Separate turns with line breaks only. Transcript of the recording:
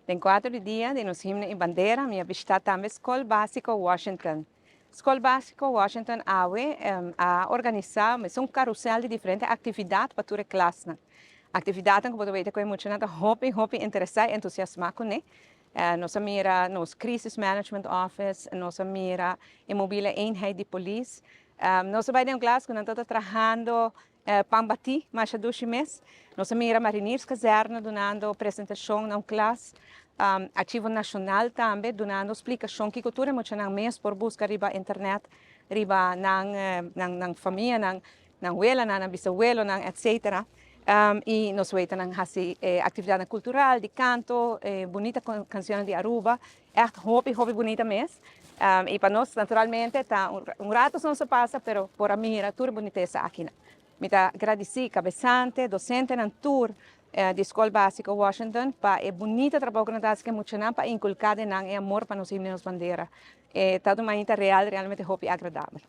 Den kuadro di Dia di nos Himno i Bandera, mi a bishitá tambe Skol Básiko Washington. Skol Básiko Washington awe a organisá mesun karusèl di diferente aktividat pa tur e klasnan. Aktividatnan ku bo ta weta ku e muchanan ta hopi hopi interesá i entusiasmá kuné. Nos a mira nos Crisis Management Office, nos a mira e Mobiele Eenheid di Polis. Nos a bai den un klas ku nan ta trahando Pan batí, masha dushi mes. Nos a mira Marinierskazerne dunando presentashon na un klas, Archivo Nashonal tambe dunando splikashon kiko tur e muchanan mes por buska riba internet, riba nan nan famianan, nan welanan, nan bisawelonan, etcetera. I nos weta nan hasi aktividatnan kultural, di kanto, bunita kanshonnan di Aruba. Ègt hopi hopi bunita mes. I pa nos naturalmente ta un rato so nos a pasa pero por a mira tur e bunitesa akinan. Mi ta gradisí kabesante, dosentenan tur di Skol Básiko Washington pa e bunita trabou ku nan ta hasi ku e muchanan pa inkulká den nan e amor pa nos himno i nos bandera. E ta un mainta real realmente hopi agradabel.